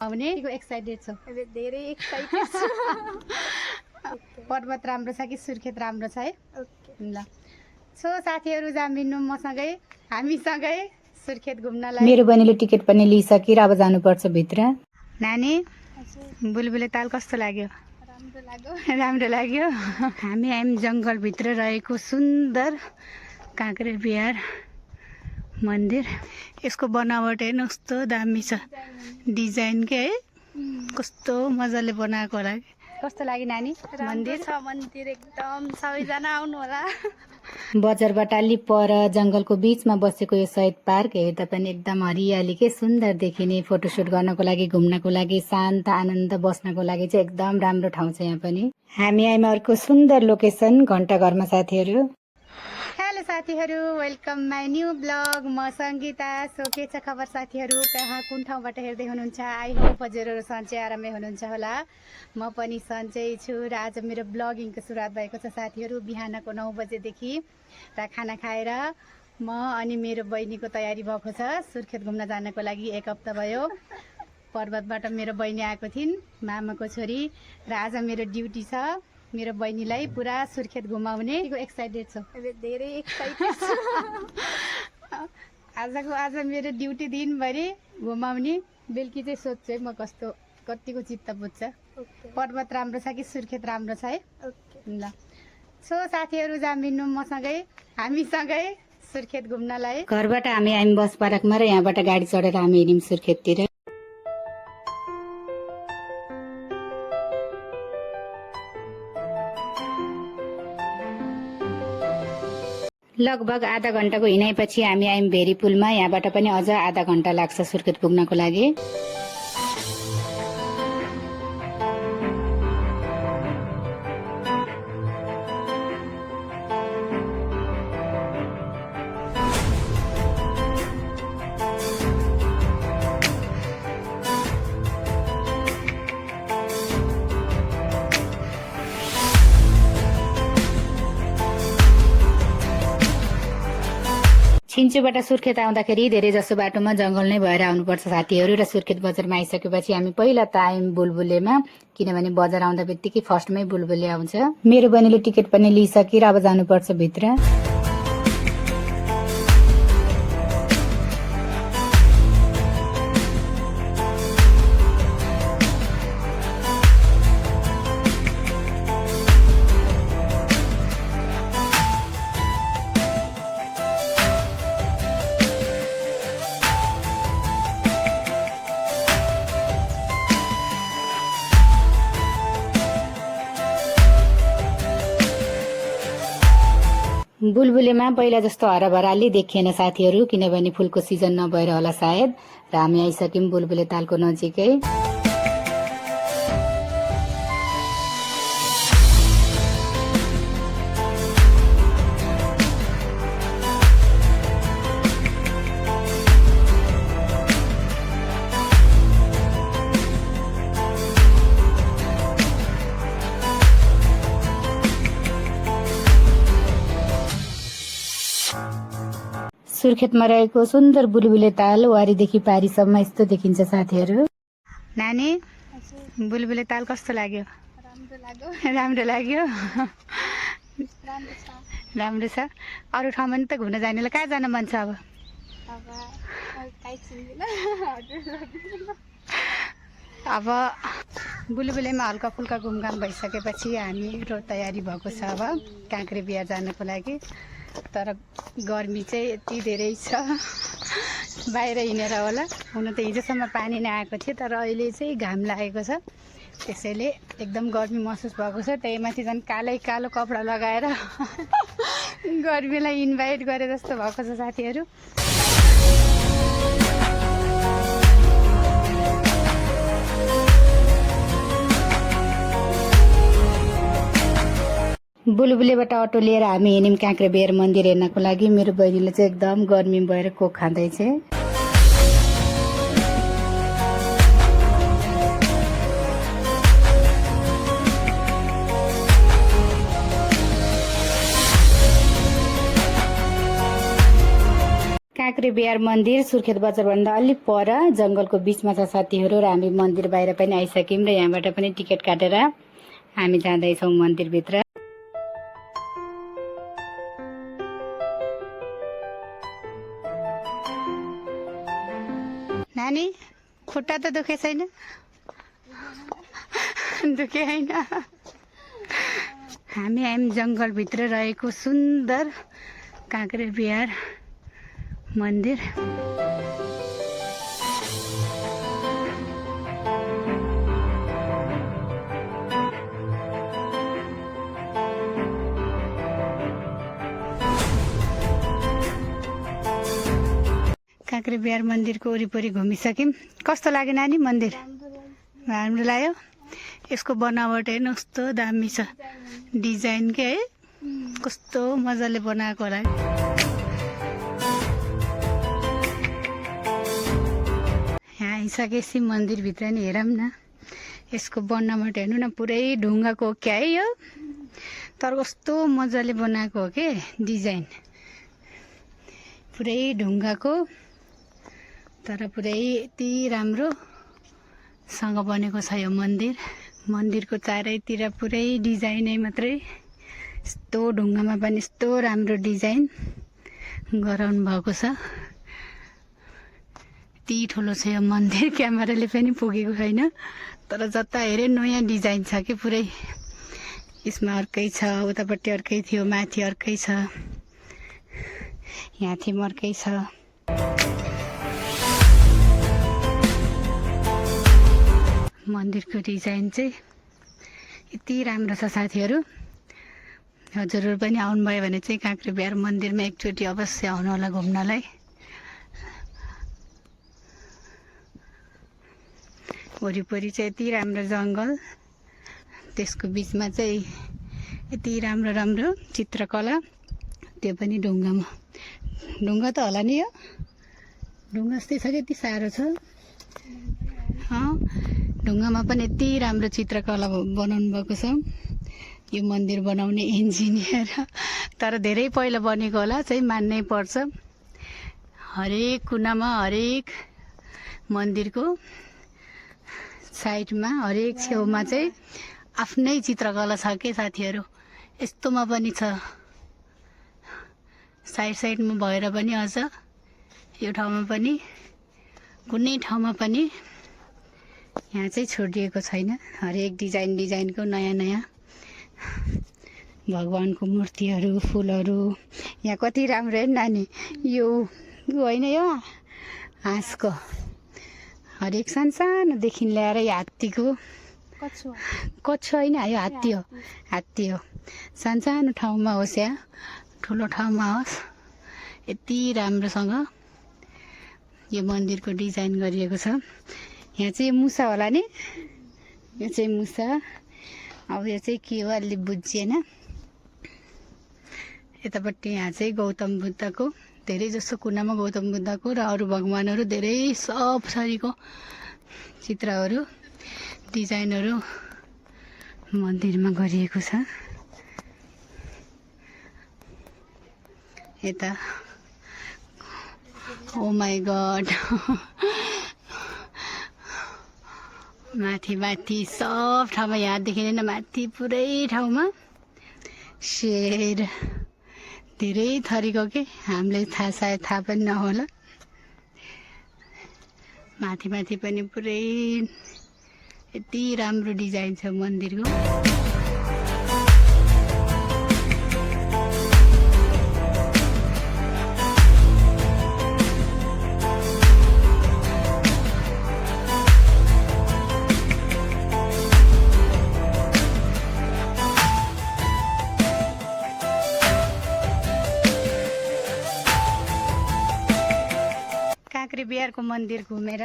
आउने एक्साइटेड छ धेरै एक्साइटेड छु पर्वत राम्रो छ कि सुर्खेत राम्रो छ है ओके ल सो साथीहरु जामिनु मसँगै हामीसँगै सुर्खेत घुम्नलाई मेरो बहिनीले टिकट पनि लिइसकेर अब जानुपर्छ भित्र। नानी हजुर बुलबुले ताल कस्तो लाग्यो राम्रो लाग्यो राम्रो लाग्यो हामी आइम जंगल भित्र रहेको सुन्दर काँक्रे बिहार मन्दिर यसको बनावट हेर्नु कस्तो दामी छ डिजाइन के है कस्तो मजाले बनाएको होला कस्तो लाग्यो नानी मन्दिर छ मन्दिर एकदम सबैजना आउनु होला बजारबाट अलि पर जंगलको बीचमा बसेको यो शहीद पार्क हेर्दा पनि एकदम हरियाली के सुन्दर देखिने फोटोशूट गर्नको लागि घुम्नको लागि शान्त आनन्द बस्नको लागि चाहिँ एकदम राम्रो ठाउँ छ यहाँ पनि। हामी आइमा अर्को सुन्दर लोकेसन घण्टाघरमा साथीहरु। हेलो साथीहरु वेलकम माई न्यू ब्लग म संगीता सो के छ खबर साथीहरु कहाँ कुन ठाउँबाट हेर्दै हुनुहुन्छ आई होप हजुरहरु सन्चै आरामै हुनुहुन्छ होला म पनि सन्चै छु र आज मेरो ब्लगिङको सुरुवात भएको छ साथीहरु बिहानको 9 बजेदेखि र खाना खाएर म अनि मेरो बहिनीको तयारी भएको छ सुर्खेत घुम्न जानको लागि एक हप्ता भयो पर्वतबाट मेरो बहिनी आएको थिइन् मामाको छोरी र आज मेरो ड्युटी छ मेरो बहिनीलाई पुरा सुर्खेत घुमाउने एक्साइटेड छ धेरै एक्साइटेड छु आज मेरो ड्युटी दिनभरि घुमाउने बेलुकी चाहिँ सोध्छु है म कतिको चित्त बुझ्छ पर्वत राम्रो छ कि सुर्खेत राम्रो छ है ओके ल सो साथीहरु जामिनु मसँगै हामीसँगै सुर्खेत घुम्नलाई घरबाट हामी आइम बस पार्कमा र यहाँबाट गाडी चढेर हामी हिँड्यौं सुर्खेततिर। लगभग आधा घण्टाको हिँडाइपछि हामी आइम भेरी पुलमा। यहाँबाट पनि अझ आधा घण्टा लाग्छ सुर्खेत पुग्नको लागि। छिन्चुबाट सुर्खेत आउँदाखेरि धेरै जसो बाटोमा जंगल नै भएर आउनुपर्छ साथीहरु र सुर्खेत बजारमा आइसकेपछि हामी पहिला त आइम बुलबुलेमा किनभने बजार आउँदा बित्तिकै फर्स्टमै बुलबुले आउँछ। मेरो बहिनीले टिकट पनि लिइसकेर अब जानुपर्छ भित्र। बुलबुलेमा पहिला जस्तो हराभराली देखिएन साथीहरु किनभने फुलको सिजन नभएर होला सायद र हामी आइसक्यौं बुलबुले तालको नजिकै। सुर्खेतमा रहेको सुन्दर बुलबुले ताल वारीदेखि पारीसम्म यस्तो देखिन्छ साथीहरु। नानी हजुर बुलबुले ताल कस्तो लाग्यो राम्रो लाग्यो राम्रो लाग्यो राम्रो छ राम्रो छ अरु ठाउँमा नि त घुम्न जानेलाई कहाँ जान मन छ अब अब काई चिन्दिन हजुर अब बुलबुलेमा हल्का फुल्का घुमघाम भइसकेपछि हामीको तयारी भएको छ अब काँक्रे बिहार जानको लागि तर गर्मी चाहिँ यति धेरै छ बाहिर हिँडेर होला हुन त हिजोसम्म पानी नै आएको थियो तर अहिले चाहिँ घाम लागेको छ त्यसैले एकदम गर्मी महसुस भएको छ त्यही माथि झन् कालै कालो कपडा लगाएर गर्मीलाई इन्भाइट गरे जस्तो भएको छ साथीहरु। बुलबुलेबाट अटो लिएर हामी हिँड्यौं काँक्रे बिहार मन्दिर हेर्नको लागि। मेरो बहिनीले चाहिँ एकदम गर्मी भएर कोक खाँदैछ। काँक्रे बिहार मन्दिर सुर्खेत बजारभन्दा अलिक पर जङ्गलको बिचमा छ साथीहरू र हामी मन्दिर बाहिर पनि आइसक्यौँ र यहाँबाट पनि टिकट काटेर हामी जाँदैछौँ मन्दिरभित्र। नानी खुट्टा त दुखे छैन? दुखे होइन। हामी आयौँ जङ्गलभित्र रहेको सुन्दर काँक्रे बिहार मन्दिर। काँक्रे बिहार मन्दिरको वरिपरि घुमिसक्यौँ। कस्तो लाग्यो नानी मन्दिर? राम्रो लाग्यो। यसको बनावट हेर्नु कस्तो दामी छ, डिजाइन के है, कस्तो मजाले बनाएको होला। यहाँ आइसकेपछि मन्दिरभित्र नि हेरौँ न, यसको बनावट हेर्नु न, पुरै ढुङ्गाको हो क्या है यो, तर कस्तो मजाले बनाएको हो के डिजाइन, पुरै ढुङ्गाको तर पुरै यति राम्रोसँग बनेको छ यो मन्दिर। मन्दिरको चारैतिर पुरै डिजाइनै मात्रै, यस्तो ढुङ्गामा पनि यस्तो राम्रो डिजाइन गराउनु भएको छ। यति ठुलो छ यो मन्दिर, क्यामेराले पनि पुगेको छैन, तर जता हेऱ्यो नयाँ डिजाइन छ कि पुरै। यसमा अर्कै छ, उतापट्टि अर्कै थियो, माथि अर्कै छ, यहाँ थिम अर्कै छ। मन्दिरको डिजाइन चाहिँ यति राम्रो छ साथीहरू। हजुरहरू पनि आउनुभयो भने चाहिँ काँक्रे बिहार मन्दिरमा एकचोटि अवश्य आउनु होला घुम्नलाई। वरिपरि चाहिँ यति राम्रो जङ्गल, त्यसको बिचमा चाहिँ यति राम्रो राम्रो चित्रकला, त्यो पनि ढुङ्गामा। ढुङ्गा त होला नि यो, ढुङ्गा जस्तै छ कि यति साह्रो छ। ढुङ्गामा पनि यति राम्रो चित्रकला बनाउनु भएको छ। यो मन्दिर बनाउने इन्जिनियर तर धेरै पहिला बनेको होला चाहिँ मान्नै पर्छ। हरेक कुनामा, हरेक मन्दिरको साइडमा, हरेक छेउमा चाहिँ आफ्नै चित्रकला छ के साथीहरू। यस्तोमा पनि छ, साइड साइडमा भएर पनि अझ यो ठाउँमा पनि, कुनै ठाउँमा पनि यहाँ चाहिँ छोडिएको छैन। हरेक डिजाइनको नयाँ नयाँ भगवानको मूर्तिहरू, फुलहरू। यहाँ कति राम्रो है नानी, यो होइन यो हाँसको, हरेक सानसानोदेखि ल्याएर यो हात्तीको, कच्छुवा होइन यो हात्ती हो, हात्ती हो। सानसानो ठाउँमा होस् या ठुलो ठाउँमा होस्, यति राम्रोसँग यो मन्दिरको डिजाइन गरिएको छ। यहाँ चाहिँ मुसा होला नि, यो चाहिँ मुसा। अब यो चाहिँ के हो अलि बुझिएन। यतापट्टि यहाँ चाहिँ गौतम बुद्धको, धेरै जसो कुनामा गौतम बुद्धको र अरू भगवानहरू धेरै सब थरीको चित्रहरू, डिजाइनहरू मन्दिरमा गरिएको छ। यता ओ माई गड, माथि माथि सब ठाउँमा, यहाँदेखि नै माथि पुरै ठाउँमा शेर, धेरै थरीको के, हामीलाई सायद थाहा पनि नहोला। माथि माथि पनि पुरै यति राम्रो डिजाइन छ मन्दिरको। काँक्रे बिहारको मन्दिर घुमेर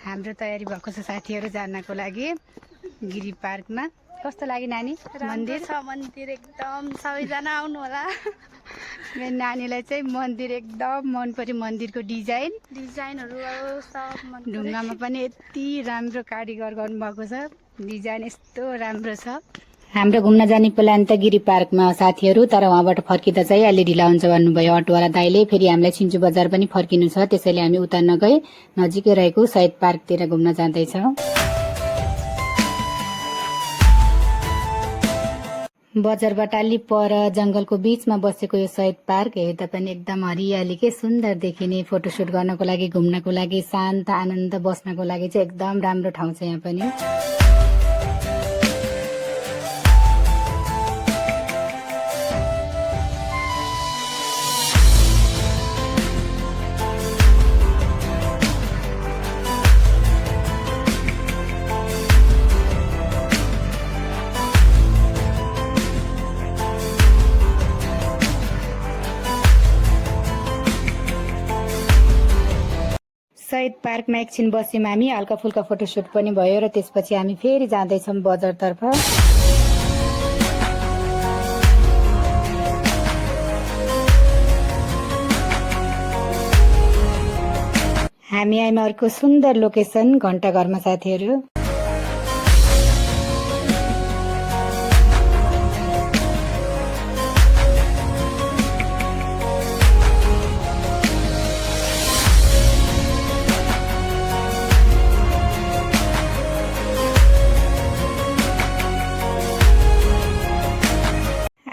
हाम्रो तयारी भएको छ साथीहरू जानको लागि गिरी पार्कमा। कस्तो लाग्यो नानी मन्दिर? छ मन्दिर एकदम, सबैजना आउनु होला। मेरो नानीलाई चाहिँ मन्दिर एकदम मन पर्यो, मन्दिरको डिजाइनहरू सब मन पर्यो। ढुङ्गामा पनि यति राम्रो कारिगर गर्नुभएको छ, डिजाइन यस्तो राम्रो छ, हाम्रो घुम्न जाने प्लान त गिरी पार्कमा साथीहरू, तर उहाँबाट फर्किँदा चाहिँ अलि ढिला हुन्छ भन्नुभयो अटोवाला दाइले। फेरि हामीलाई छिन्चु बजार पनि फर्किनु छ, त्यसैले हामी उता नगई नजिकै रहेको शहीद पार्कतिर घुम्न जाँदैछौँ। बजारबाट अलि पर जंगलको बीचमा बसेको यो शहीद पार्क हेर्दा पनि एकदम हरियाली के सुन्दर देखिने, फोटोसुट गर्नको लागि, घुम्नको लागि, शान्त आनन्द बस्नको लागि चाहिँ एकदम राम्रो ठाउँ छ यहाँ पनि। शहीद पार्कमा एकछिन बस्यौँ हामी, हल्का फुल्का फोटोसुट पनि भयो र त्यसपछि हामी फेरि जाँदैछौँ बजारतर्फ। हामी आयौँ अर्को सुन्दर लोकेसन घण्टाघरमा साथीहरू।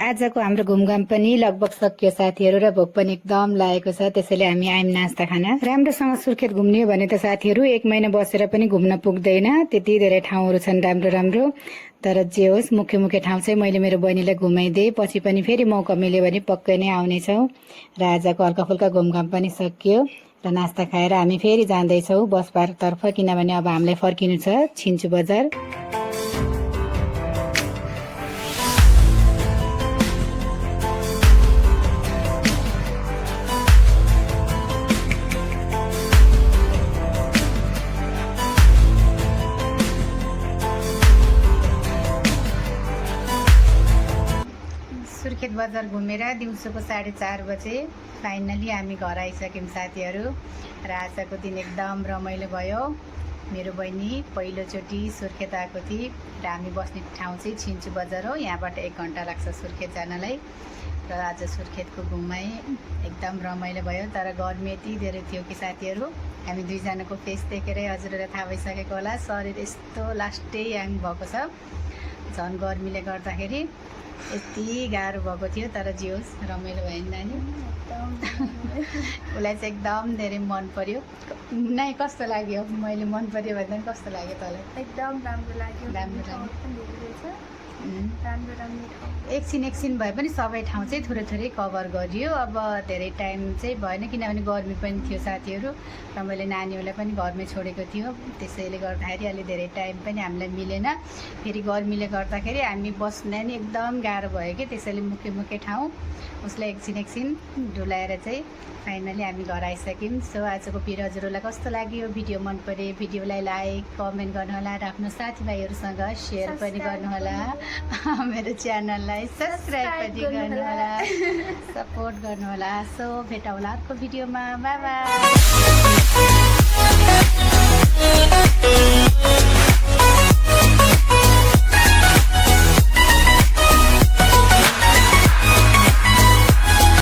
आजको हाम्रो घुमघाम पनि लगभग सकियो साथीहरू र भोक पनि एकदम लागेको छ, त्यसैले हामी आयौँ नास्ता खान। राम्रोसँग सुर्खेत घुम्ने भने त साथीहरू 1 महिना बसेर पनि घुम्न पुग्दैन, त्यति धेरै ठाउँहरू छन् राम्रो राम्रो। तर जे होस्, मुख्य मुख्य ठाउँ चाहिँ मैले मेरो बहिनीलाई घुमाइदिएँ, पछि पनि फेरि मौका मिल्यो भने पक्कै नै आउनेछौँ। र आजको हल्का फुल्का घुमघाम पनि सकियो र नास्ता खाएर हामी फेरि जाँदैछौँ बस पार्कतर्फ, किनभने अब हामीलाई फर्किनु छ छिन्चु बजार। सुर्खेत बजार घुमेर दिउँसोको 4:30 बजे फाइनली हामी घर आइसक्यौँ साथीहरू। र आजको दिन एकदम रमाइलो भयो। मेरो बहिनी पहिलोचोटि सुर्खेत आएको थिए र हामी बस्ने ठाउँ चाहिँ छिन्चु बजार हो, यहाँबाट 1 घन्टा लाग्छ सुर्खेत जानलाई। र आज सुर्खेतको घुमाइ एकदम रमाइलो भयो, तर गर्मी यति धेरै थियो कि साथीहरू, हामी दुईजनाको फेस देखेरै हजुरहरूलाई थाहा भइसकेको होला, शरीर यस्तो लास्टै याङ भएको छ। झन् गर्मीले गर्दाखेरि यति गाह्रो भएको थियो, तर जे होस् रमाइलो भयो नि नानी। उसलाई चाहिँ एकदम धेरै मन पर्यो। नै कस्तो लाग्यो? मैले मन पर्यो भन्दा पनि कस्तो लाग्यो तँलाई? एकदम राम्रो लाग्यो। एकछिन भए पनि सबै ठाउँ चाहिँ थोरै थोरै कभर गरियो। अब धेरै टाइम चाहिँ भएन, किनभने गर्मी पनि थियो साथीहरू र मैले नानीहरूलाई पनि घरमै छोडेको थियो, त्यसैले गर्दाखेरि अलि धेरै टाइम पनि हामीलाई मिलेन। फेरि गर्मीले गर्दाखेरि हामी बस्न नि एकदम गाह्रो भयो कि, त्यसैले मुख्य मुख्य ठाउँ उसलाई एकछिन डुलाएर चाहिँ फाइनली हामी घर आइसक्यौँ। सो आजको भिडियो हजुरहरूलाई कस्तो लाग्यो? भिडियो मन परे भिडियोलाई लाइक कमेन्ट गर्नुहोला र आफ्नो साथीभाइहरूसँग सेयर पनि गर्नुहोला। मेरो च्यानललाई सब्सक्राइब पनि गर्नुहोला, सपोर्ट गर्नुहोला। सो भेटौँला अर्को भिडियोमा। By by.